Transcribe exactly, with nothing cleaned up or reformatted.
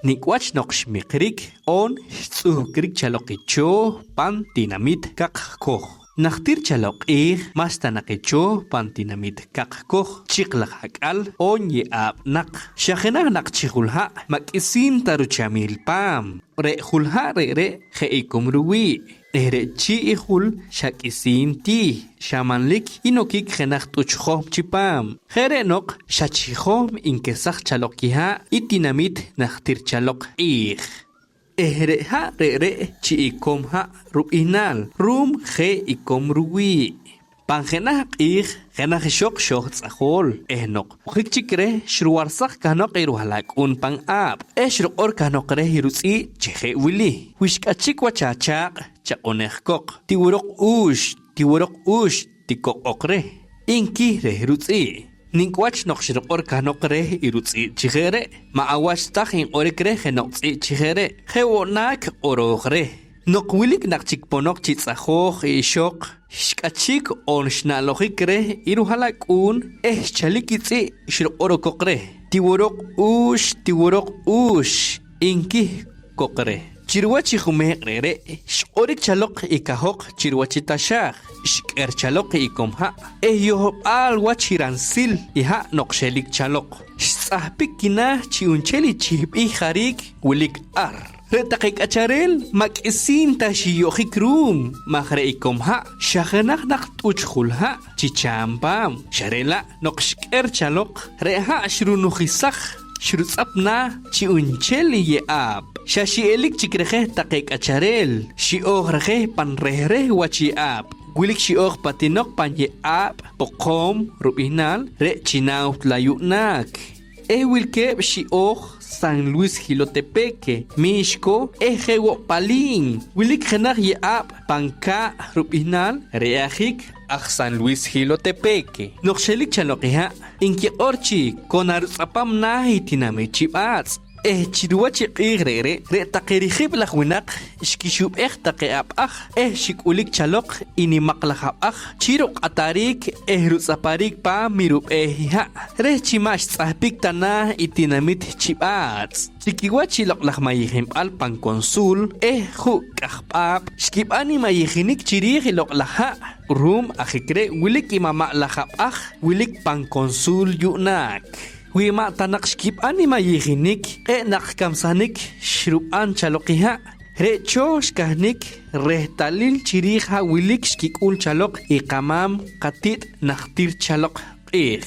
Nik' wach noq xmiqrik oon xtz'uhkrik chaloq i chooh pan tinamit Kaqkoj. Najtir chaloq q'iij ma'xta naq i chooh pan tinamit Kaqkoj chiq laj ak'al oon ye'aab' naq. Xa jenaj naq chi julha' ma' k'isiin ta ruchamil paam. Re' julha' re're' je' ikom ruwii', eh re' chii' i jul xa k'isiin tiih, xa manlik i nokik jenaj t'uch johm chipaam. Je' re' noq xa chi johm inkesaj chaloq kihaa' i tinamit najtir chaloq q'iij. Eh re' ha' re're' chi ikom ha' rub'ihnaal, ruum je' ikom ruwii'. Pan jenaj q'iij, jenaj ixoq xooj tz'ajool eh noq ojik chik reh, xruwarsaj kahnoq i ruha'lak'uun pan aab' eh xruq'or kahnoq reh i rutz'ii' chi je' wili: Wi xk'achik wach achaaq', chaq'unej koq, tiworoq uux, tiworoq uux, tikoq oq reh, inki reh rutz'ii'. Nik' wach noq xruq'or kahnoq reh i rutz'ii' chi je' re', ma' awach taj inq'orik reh jeno'q tz'ii' chi je' re', je' wo' naak q'orooj reh. Noq wilik naq chik ponoq chi tz'ajooj i ixoq, xk'achik oon xna'lojik reh i ruha'lak'uun eh xchalik i tz'ii' xruq'or okoq reh: Tiworoq uux, tiworoq uux, inki koq reh. Chi ruwach i jumeeq' re're', xq'orik chaloq i kahoq chi ruwach i taxaaj, xk'er chaloq i ikom ha' eh yohb'al wach i ransil i ha' noq xelik chaloq. Xtz'ahpik kinaah chi unchel i chihb'ih jariik wilik ar. Re' taqe k'achareel ma' k'isiin ta xiyo'jik ruum maj re' ikom ha' xa jenaj naq t'uch julha' chi chaam paam. Xa re' la' noq xk'er chaloq, re' ha' xrunujisaj, xrutz'ap naah chi unchel i ye'aab'. Xa xi'elik chik rejeh taqe k'achareel, xi'ooj rejeh pan rehreh wach ye'aab'. Wilik xi'ooj patinoq pan ye'aab' Poqom rub'ihnaal, re' chi naaw ta la' yu'naak. Eh wilkeeb' xi'ooj San Luis Jilotepeque, Mixco eh je' wo' Palín. Wilik jenaj ye'aab' pan Kaa' rub'ihnaal, re' ajik aj San Luis Jilotepeque. Noq xelik chaloq i ha', inkiq'or chi ko narutz'apam naah i tinamit Chi B'aatz'. Eh chi ruwach i q'iij re're', re' taqe rijib' laj winaq xkixub'ej taqe ab'aj eh xik'ulik chaloq i nimaq laj ab'aj chi ruq'atariik eh rutz'apariik paam i rub'eeh i ha', reh chi ma' xtz'ahpik ta naah i tinamit Chi B'aatz'. Chi kiwach i loq' laj mayijinb'al pan Consul eh ju' K'ajb'aab' xkib'an i mayijinik chi riij i loq' laj ha'. Ruum ajik re' wilik i mama' laj ab'aj wilik pan Consul yu'naak. Wi ma' ta naq xkib'an i mayijinik, q'e' naq kamsanik xrub'an chaloq i ha'. Re' cho xkahnik rehtalil chi riij ha' wilik xkik'ul chaloq i qamaam qati't najtir chaloq q'iij.